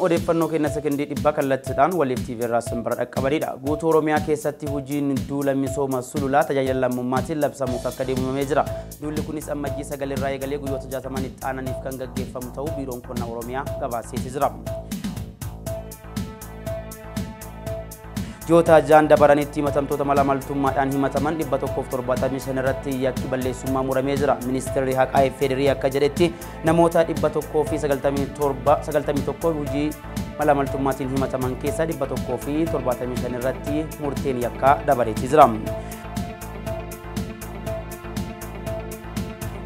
Odeeffannoo keenya sekondii 100 kallattiidhaan waliif TV irraa simbira dhaqqabanidha. Guutuu Oromiyaa keessatti hojiin duula misooma sululaa tajaajila lammummaatiin labsamuuf akka deemamee jira. Duulli kunis ammajjii 9 irraa eegalee guyyoota 60 itti aananiif kan gaggeeffamu ta'uu Biiroon Qonna Oromiyaa gabaasee jira. Ji'oota 6 dabaranitti himatamtoota malamaltummaadhaan himataman 175 irratti yakki balleessummaa muramee jira. Ministeerri Haqaa Federii akka jedhetti namoota 197 hojii malamaltummaatiin himataman keessaa 175 irratti murteen yakkaa dabareetii jira.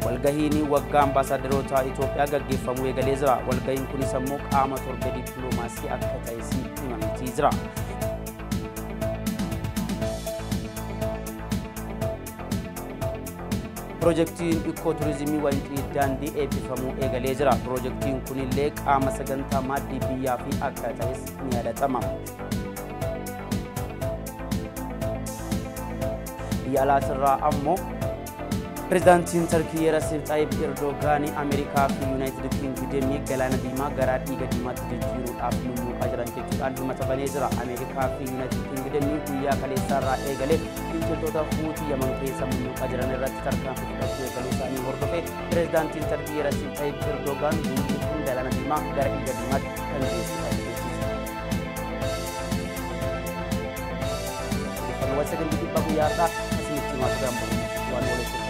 Walgahiin waggaa ambaasaadarota Itoophiyaa gaggeeffamuu eegalee jira. Walgahiin kunis ammoo qaama torbee dippiloomaasii akka ta'es himameetii jira. Piroojeektiin ikooturizimii Wancii daandii eebbifamuu eegalee jira. Piroojeektiin kunillee qaama sagantaa maaddii biyyaa fi akka ta'es ni yaadatama. Biyya alaatirraa ammoo Pireezidaantiin Tarkii Recep Tayyip Erdogan Ameerikaa fi Yuunaayitid Kingdemii galaana diimaa gara dhiiga diimaatti jijjiiruudhaaf lulluuqaa jiran jechuudhaan himata banee jira. Ameerikaa fi Yuunaayitid Kingdemii guyyaa kaleessaarraa eegalee finciltoota Huutii Yaman keessa mulluuqaa jiran irratti tarkaanfii fudhachuu eegaluu isaanii hordofee Pireezidaantiin Tarkii Recep Tayyip Erdogan duulli kun galaana diimaa gara dhiiga diimaatti kan geessudha jechuudha. Odeeffannoowwan sekondii 100 guyyaa har'aa isinitti himaa turan waan walitti